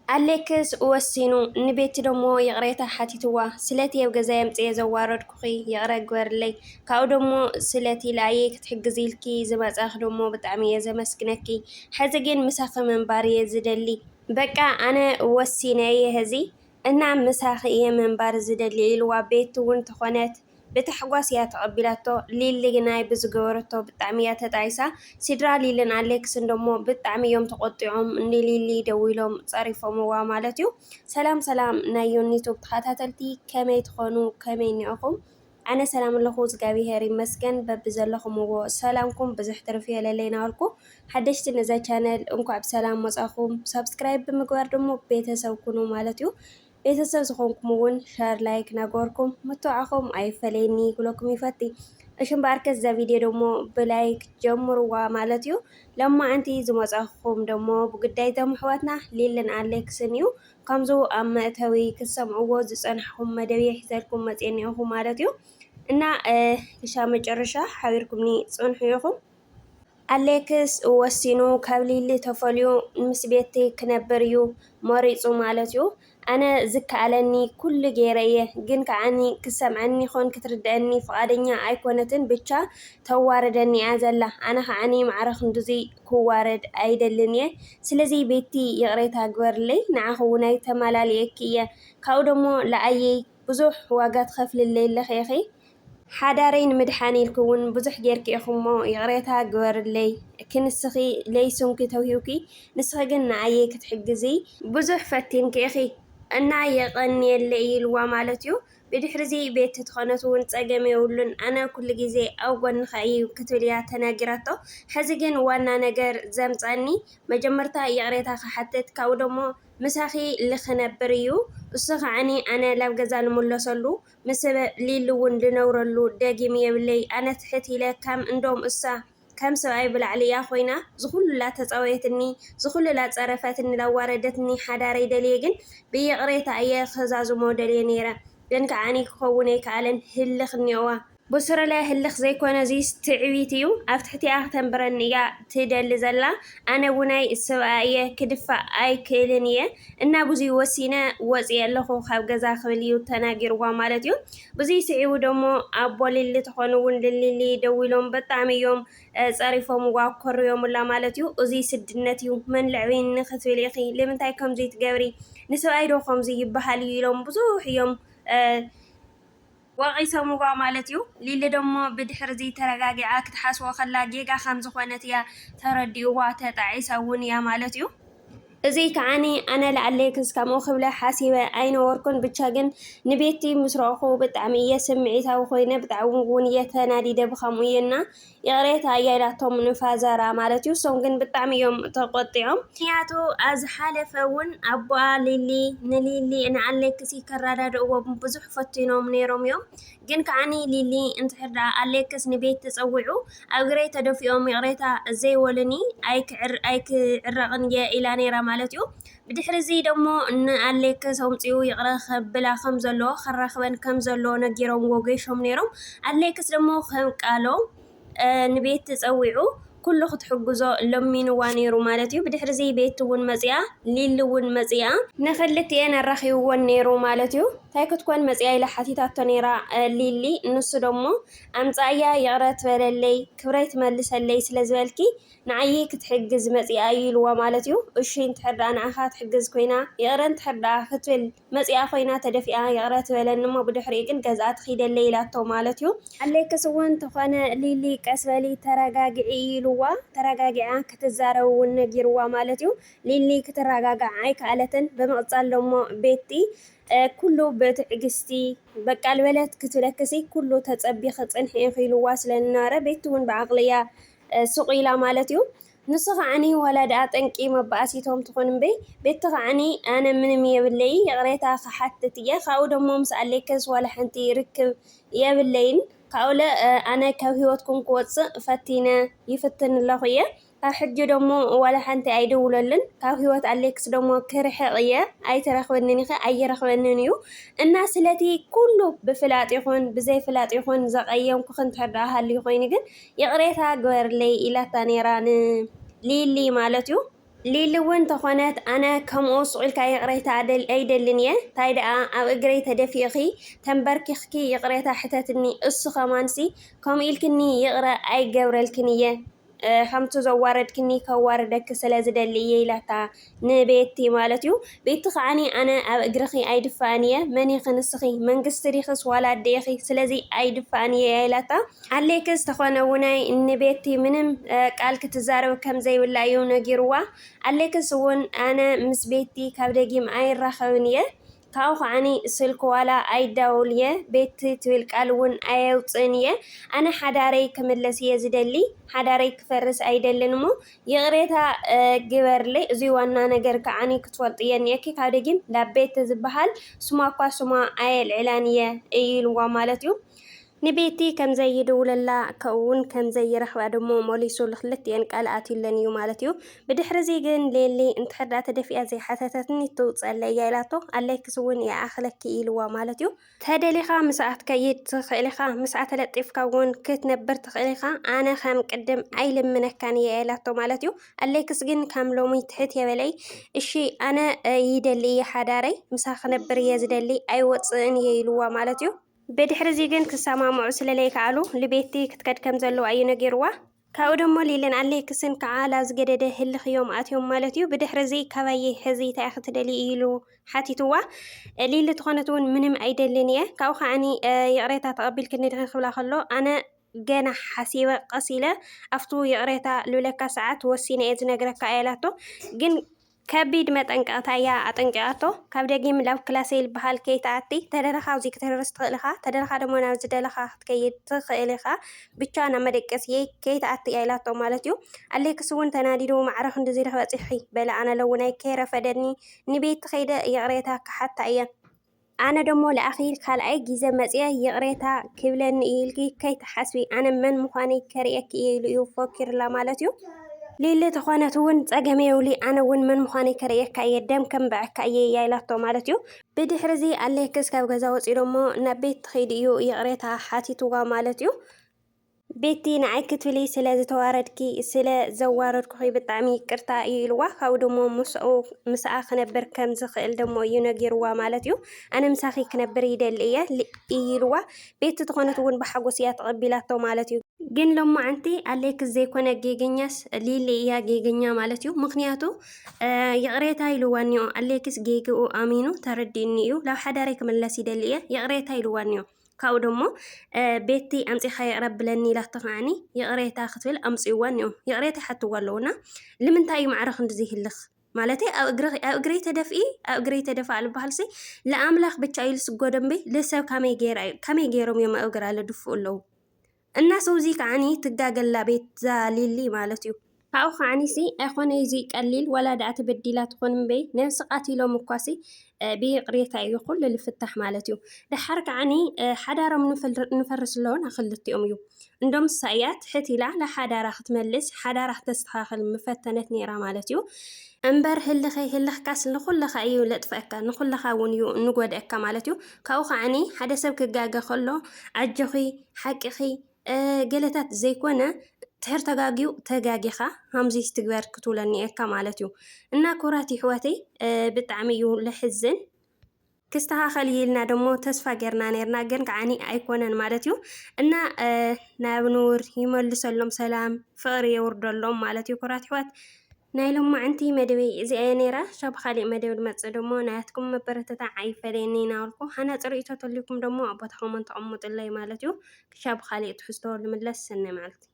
ኣሌክስ ወሲኑ ንቤቲ ደሞ ይቕሬታ ሓቲትዋ። ስለቲ ኣብ ገዛይ ኣምጽኤ ዘዋረድኩኺ ይቕረ ግበርለይ። ካብኡ ደሞ ስለቲ ለኣየይ ክትሕግዚ ኢልኪ ዝመጻኺ ደሞ ብጣዕሚ እየ ዘመስግነኪ። ሕዚ ግን ምሳኺ ምንባር እየ ዝደሊ። በቃ ኣነ ወሲነ እየ ሕዚ እና ምሳኺ እየ ምንባር ዝደሊ ኢልዋ። ቤቲ እውን ተኾነት ብታሕጓስ እያ ተቐቢላቶ። ሊሊ ግናይ ብዝገበረቶ ብጣዕሚ እያ ተጣይሳ። ሲድራ ሊልን ኣሌክስን ደሞ ብጣዕሚ እዮም ተቆጢዖም ንሊሊ ደዊሎም ጸሪፎምዋ ማለት እዩ። ሰላም ሰላም ናይ ዮኒቱብ ተኸታተልቲ ከመይ ትኾኑ? ከመይ እኒኦኹም? ኣነ ሰላም ኣለኹ እግዚኣብሔር ይመስገን። በብዘለኹምዎ ሰላምኩም ብዙሕ ትርፍ የለለይ ናበልኩ ሓደሽቲ ነዛ ቻነል እንኳዕ ብሰላም መጻኹም። ሳብስክራይብ ብምግባር ደሞ ቤተሰብ ኩኑ ማለት እዩ። ቤተሰብ ዝኾንኩም እውን ሸር ላይክ ናገበርኩም ምትብዓኹም ኣይፈለየኒ ክብለኩም ይፈቲ። እሺ እምበኣርከስ እዛ ቪድዮ ደሞ ብላይክ ጀምርዋ ማለት እዩ። ለማዓንቲ ዝመጻኹም ደሞ ብጉዳይ እቶም ኣሕዋትና ሊልን ኣሌክስን እዩ። ከምዚ ኣብ መእተዊ ክትሰምዕዎ ዝጸናሕኩም መደብ እየ ሒዘልኩም መጽየ እኒኦኹ ማለት እዩ። እና ክሻ መጨረሻ ሓቢርኩምኒ ጽንሑ ኢኹም። ኣሌክስ ወሲኑ ካብ ሊሊ ተፈልዩ ምስ ቤቲ ክነብር እዩ መሪጹ ማለት እዩ። ኣነ ዝከኣለኒ ኩሉ ገይረ እየ፣ ግን ከዓኒ ክሰምዐኒ ይኾን ክትርድአኒ ፍቓደኛ ኣይኮነትን፣ ብቻ ተዋርደኒ እያ ዘላ። ኣነ ከዓኒ ማዕረ ክንድዚ ክዋረድ ኣይደልን እየ። ስለዚ ቤቲ ይቕሬታ ግበርለይ፣ ንዓኺ እውን ኣይተማላልየኪ እየ። ካብኡ ደሞ ለኣየይ ብዙሕ ዋጋ ትኸፍልለይ ኣለኺ ኢኺ። ሓዳረይ ንምድሓን ኢልኪ እውን ብዙሕ ጌርኪ ኢኺ እሞ ይቕሬታ ግበርለይ። ክንስኺ ለይስንኪ ተውሂብኪ፣ ንስኺ ግን ንኣየይ ክትሕግዚ ብዙሕ ፈቲንኪ ኢኺ እና የቐንየለይ ኢልዋ ማለት እዩ። ብድሕሪ እዚ ቤቲ ትኾነት እውን ጸገም የብሉን፣ ኣነ ኩሉ ግዜ ኣብ ጎንኻ እዩ ክትብል እያ ተናጊራቶ። ሕዚ ግን ዋና ነገር ዘምጸኒ መጀመርታ ይቕሬታ ክሓትት፣ ካብኡ ደሞ ምሳኺ ልኽነብር እዩ። እሱ ከዓኒ ኣነ ላብ ገዛ ልምለሰሉ ምስ ሊሊ እውን ልነብረሉ ደጊም የብለይ። ኣነ ትሕት ኢለ ከም እንዶም እሳ ከም ሰብኣይ ብላዕሊ እያ ኮይና ዝኹሉ ላተጻወየትኒ፣ ዝኹሉ ላጸረፈትኒ፣ ላዋረደትኒ ሓዳረይ ደልየ ግን ብይቕሬታ እየ ክዛዝሞ ደልየ ነይረ። ግን ከዓኒ ክኸውን ኣይከኣለን፣ ህልኽ እኒኦዋ። ብስረለ ህልኽ ዘይኮነ እዚስ ትዕቢት እዩ። ኣብ ትሕቲኣ ክተንብረኒ እያ ትደሊ ዘላ። ኣነ እውናይ ሰብኣይ እየ ክድፋእ ኣይክእልን እየ። እና ብዙይ ወሲነ ወፅየ ኣለኹ ካብ ገዛ ክብል እዩ ተናጊርዋ ማለት እዩ። ብዙይ ስዒቡ ደሞ ኣቦ ሊሊ ተኾኑ እውን ልሊሊ ደዊሎም በጣዕሚ እዮም ጸሪፎምዋ ኮርዮምላ ማለት እዩ። እዚ ስድነት እዩ። መን ልዕበይኒ ክትብል ኢኺ? ልምንታይ ከምዚ ትገብሪ? ንሰብኣይ ዶ ከምዚ ይበሃል እዩ? ኢሎም ብዙሕ እዮም ወቒሶምዋ ማለት እዩ። ሊሊ ደሞ ብድሕሪ እዚ ተረጋጊዓ ክትሓስቦ ከላ ጌጋ ከም ዝኾነት እያ ተረዲእዋ፣ ተጣዒሳ እውን እያ ማለት እዩ። እዚ ከዓኒ ኣነ ለኣሌክስ ከምኡ ክብለ ሓሲበ ኣይነበርኩን። ብቻ ግን ንቤቲ ምስ ረእኹ ብጣዕሚ እየ ስምዒታዊ ኮይነ፣ ብጣዕሚ እውን እየ ተናዲደ ብኸምኡ እየና ይቕሬታ እያ ኢላቶም ንፋዘራ ማለት እዩ። እሶም ግን ብጣዕሚ እዮም ተቆጢዖም። ምክንያቱ ኣብ ዝሓለፈ እውን ኣቦኣ ሊሊ ንሊሊ ንኣሌክስ ከረዳድእዎ ብዙሕ ፈቲኖም ነይሮም እዮም። ግን ከዓኒ ሊሊ እንትሕር ደኣ ኣሌክስ ንቤቲ ጸዊዑ ኣብ እግረይ ተደፊኦም ይቕሬታ ዘይበሉኒ ኣይክዕር-፣ ኣይክዕረቕን እየ ኢላ ነይራ ማለት እዩ። ብድሕሪ እዚ ደሞ ንኣሌክስ ኣምጺኡ ይቕረ ከብላ ከም ዘለዎ፣ ከራኽበን ከም ዘለዎ ነጊሮምዎ ገይሾም ነይሮም። ኣሌክስ ደሞ ከም ቃሎም ንቤቲ ጸዊዑ ኩሉ ክትሕግዞ ለሚንዋ ነይሩ ማለት እዩ። ብድሕሪ እዚ ቤቲ እውን መጺኣ፣ ሊሊ እውን መጺኣ፣ ንክልቲኤን ኣራኺብወን ነይሩ ማለት እዩ። እንታይ ክትኮን መጺኣ ኢላ ሓቲታቶ ነይራ ሊሊ። ንሱ ደሞ ኣምጻእያ ይቕረ ትበለለይ፣ ክብረይ ትመልሰለይ ስለ ዝበልኪ ንዓይ ክትሕግዝ መጺኣ እዩ ኢልዋ ማለት እዩ። እሺ እንድሕር ደኣ ንዓኻ ትሕግዝ ኮይና፣ ይቕረ እንድሕር ደኣ ክትብል መጺኣ ኮይና ተደፊኣ ይቕረ ትበለኒ እሞ ብድሕሪኡ ግን ገዝኣ ትኺደለይ ኢላቶ ማለት እዩ። ኣሌክስ እውን ተኾነ ሊሊ ቀስ በሊ ተረጋግዒ ኢልዋ፣ ተረጋጊዓ ክትዛረብ እውን ነጊርዋ ማለት እዩ። ሊሊ ክትረጋጋዕ ኣይከኣለትን። ብምቕጻል ደሞ ቤቲ ኩሉ ብትዕግስቲ በቃ ልበለት ክትብለክሲ ኩሉ ተጸቢኺ ጽንሒ ኢኺ ኢልዋ ስለ ዝነበረ ቤቲ እውን ብዓቕሊ እያ ስቕ ኢላ ማለት እዩ። ንሱ ከዓኒ ዋላ ደኣ ጠንቂ መባእሲቶም ትኹን እምበይ ቤቲ ከዓኒ ኣነ ምንም የብለይ ይቕሬታ ክሓትት እየ። ካብኡ ደሞ ምስ ኣሌክስ ዋላ ሓንቲ ርክብ የብለይን። ካብኡለ ኣነ ካብ ህይወትኩም ክወፅእ ፈቲነ ይፍትን ኣለኹ እየ። ካብ ሕጂ ደሞ ዋላ ሓንቲ ኣይድውለሉን። ካብ ህይወት ኣሌክስ ደሞ ክርሕቕ እየ። ኣይትረኽበንን ኢኸ ኣይረኽበንን እዩ። እና ስለቲ ኩሉ ብፍላጥ ይኹን ብዘይፍላጥ ይኹን ዘቐየምኩ ክንድሕር ደኣ ሃልዩ ኮይኑ ግን ይቕሬታ ግበርለይ ኢላታ ነይራ ንሊሊ ማለት እዩ። ሊሊ እውን ተኾነት ኣነ ከምኡ ስቕ ኢልካ ይቕሬታ ኣደል- ኣይደልን እየ። እንታይ ደኣ ኣብ እግረይ ተደፊእኺ ተንበርኪኽኪ ይቕሬታ ሕተትኒ። እሱ ኸማንሲ ከምኡ ኢልክኒ ይቕረ ኣይገብረልክን እየ። እ፣ ከምቲ ዘዋረድክኒ ከዋርደኪ ስለ ዝደሊ እየ ኢላታ ንቤቲ ማለት እዩ። ቤቲ ከዓኒ ኣነ ኣብ እግርኺ ኣይድፋእን እየ። መን ኢኺ ንስኺ? መንግስቲ ዲኽስ ዋላ ኣደ ኢኺ? ስለዚ ኣይድፋእን እየ እያ ኢላታ። ኣሌክስ ተኾነ ውናይ ንቤቲ ምንም እ፣ ቃል ክትዛረብ ከም ዘይብላ እዩ ነጊርዋ። ኣሌክስ እውን ኣነ ምስ ቤቲ ካብ ደጊም ኣይራኸብን እየ፣ ካብኡ ከዓኒ ስልክ ዋላ ኣይዳውል እየ፣ ቤቲ ትብል ቃል እውን ኣየውፅእን እየ። ኣነ ሓዳረይ ክምለስ እየ ዝደሊ፣ ሓዳረይ ክፈርስ ኣይደልን እሞ ይቕሬታ እ፣ ግበርለይ። እዚ ዋና ነገር ከዓኒ ክትፈልጥዮ እኒአኪ፣ ካብ ደጊም ላቤት ዝበሃል ስማ እኳ ስማ ኣየልዕላን እየ ኢልዋ ማለት እዩ። ንቤቲ ከም ዘይድውለላ ከውን ከም ዘይረኽባ ደሞ ሞሊሱ ልክልትየን ቃል ኣትዩለን እዩ ማለት እዩ። ብድሕሪ እዚ ግን ሌሊ እንድሕር ደኣ ተደፊኣ ዘይሓተተትኒ ትውፀለይ እያ ኢላቶ። ኣሌክስ እውን ይኣኽለኪ ኢልዋ ማለት እዩ። ተደሊኻ ምስኣ ክትከይድ ትኽእል ኢኻ፣ ምስኣ ተለጢፍካ እውን ክትነብር ትኽእል ኢኻ። ኣነ ከም ቅድም ኣይልምነካን እየ ኢላቶ ማለት እዩ። ኣሌክስ ግን ከም ሎሚ ትሕት የበለይ፣ እሺ ኣነ እ፣ ይደሊ እየ ሓዳረይ፣ ምሳ ክነብር እየ ዝደሊ፣ ኣይወፅእን እየ ኢልዋ ማለት እዩ። ብድሕሪ እዚ ግን ክሰማምዑ ስለ ለይከኣሉ ልቤቲ ክትከድ ከም ዘለዋ እዩ ነጊርዋ። ካብኡ ደሞ ሊልን ኣሌክስን ከዓ ላብ ዝገደደ ህልኽ እዮም ኣትዮም ማለት እዩ። ብድሕሪ እዚ ካባየ ሕዚ እንታይ ኢኺ ትደሊ ኢሉ ሓቲትዋ። ሊሊ ትኾነት እውን ምንም ኣይደልን እየ ካብኡ ከዓኒ እ፣ ይቕሬታ ተቐቢልክኒ ድኺ ክብላ ከሎ ኣነ ገና ሓሲበ ቀስ ኢለ ኣብቱ ይቕሬታ ልብለካ ሰዓት ወሲነ እየ ዝነግረካ እያ ኢላቶ። ግን ከቢድ መጠንቀቕታ እያ ኣጠንቂቓቶ። ካብ ደጊም ላብ ክላሰይ ልበሃል ከይትኣቲ፣ ተደለኻ ኣብዚ ክትህርስ ትኽእል ኢኻ፣ ተደለኻ ደሞ ናብ ዝደለኻ ክትከይድ ትኽእል ኢኻ፣ ብቻ ናብ መደቀስየይ ከይትኣቲ እያ ኢላቶ ማለት እዩ። ኣሌክስ እውን ተናዲዱ ማዕረ ክንድዚ ርሕ በፂሕኺ በለ ኣነ ለውናይ ከይረፈደኒ ንቤት ከይደ ይቕሬታ ክሓታ እየ። ኣነ ደሞ ለኣኺ ካልኣይ ግዜ መፅየ ይቕሬታ ክብለኒ እዩ ኢልኪ ከይትሓስቢ፣ ኣነ መን ምዃነይ ከርእየኪ እየ ኢሉ እዩ ፎኪርላ ማለት እዩ። ሊሊ ተኾነት እውን ጸገም የብሊ፣ ኣነ እውን መን ምዃነይ ከርእየካ እየ፣ ደም ከንብዐካ እየ እያ ኢላቶ ማለት እዩ። ብድሕሪ እዚ ኣሌክስ ካብ ገዛ ወፂኡ ደሞ ናብ ቤት ትኸይድ እዩ ይቕሬታ ሓቲትዋ ማለት እዩ። ቤቲ ንዓይ ክትብሊ ስለ ዝተዋረድኪ ስለ ዘዋረድኩኺ ብጣዕሚ ይቅርታ እዩ ኢልዋ። ካብኡ ደሞ ምስኡ ምስኣ ክነብር ከም ዝኽእል ደሞ እዩ ነጊርዋ ማለት እዩ። ኣነ ምሳኺ ክነብር ይደሊ እየ ል- እዩ ኢልዋ። ቤቲ ዝኾነት እውን ብሓጎስ እያ ተቐቢላቶ ማለት እዩ። ግን ሎማዓንቲ ኣሌክስ ዘይኮነ ጌገኛስ ሊሊ እያ ጌገኛ ማለት እዩ። ምክንያቱ እ፣ ይቕሬታ ኢልዋ እኒኦ ኣሌክስ ጌግኡ ኣሚኑ ተረዲእኒ እዩ። ላብ ሓዳረይ ክምለስ ይደሊ እየ ይቕሬታ ኢልዋ እኒኦ። ካብኡ ደሞ ቤቲ ኣምፂኻ ይቕረ ብለኒ ኢላቶ ከዓኒ ይቕሬታ ክትብል ኣምፅእዋ እኒኦም ይቕሬታ ይሓትዋ ኣለውና። ንምንታይ እዩ ማዕረ ክንድዚ ይህልኽ? ማለተይ ኣብ እግሪ ኣብ እግረይ ተደፍኢ ኣብ እግረይ ተደፋ ልበሃልሲ ለኣምላኽ ብቻ እዩ ልስጎዶ እምበይ ለሰብ ካመይ ገይራ እዩ ካመይ ገይሮም እዮም ኣብ እግራ ለድፍኡ ኣለዉ። እና ሰውዚ ከዓኒ ትጋገላ ቤት ዛሊሊ ማለት እዩ። ካብኡ ከዓኒሲ ኣይኮነ እዚ ቀሊል ዋላ ደኣ ተበዲላ ትኾን እምበይ ነብሲ ቃቲሎም እኳሲ ብይቕሬታ እዩ ኩሉ ልፍታሕ ማለት እዩ። ደሓር ከዓኒ ሓዳሮም ንፈርስ ኣለዎ ናክልቲኦም እዩ። እንዶም እሳ እያ ትሕት ኢላ ለሓዳራ ክትመልስ ሓዳራ ክተስተኻኽል ምፈተነት ነይራ ማለት እዩ። እምበር ህልኸይ ህልኽካስ ንኹልኻ እዩ ለጥፈእካ ንኹልኻ እውን እዩ ንጎድእካ ማለት እዩ። ካብኡ ከዓኒ ሓደ ሰብ ክጋገ ከሎ ኣጆኺ ሓቂኺ ገለታት ዘይኮነ ትሕር ተጋግዩ ተጋጊኻ ሃምዚ ትግበር ክትብለኒ እየካ ማለት እዩ። እና ኩራት ይሕወተይ ብጣዕሚ እዩ ለሕዝን። ክስተኻኸል ይልና ደሞ ተስፋ ጌርና ነርና ግን ከዓኒ ኣይኮነን ማለት እዩ። እና ናብ ንውር ይመልሰሎም ሰላም ፍቕሪ የውርደሎም ማለት እዩ። ኩራት ይሕወት ናይ ሎማዓንቲ መደበይ እዚኣ እያ ነይራ። ሻብ ካሊእ መደብ ድመፅእ ደሞ ናያትኩም መበረተታ ኣይፈለየኒ እናበልኩ ሃናፂ ርእይቶ ተልዩኩም ደሞ ኣብ ቦታ ኮመንት ኣቐምጡለይ ማለት እዩ። ክሻብ ካሊእ ትሕዝቶ ልምለስ ሰናይ መዓልቲ።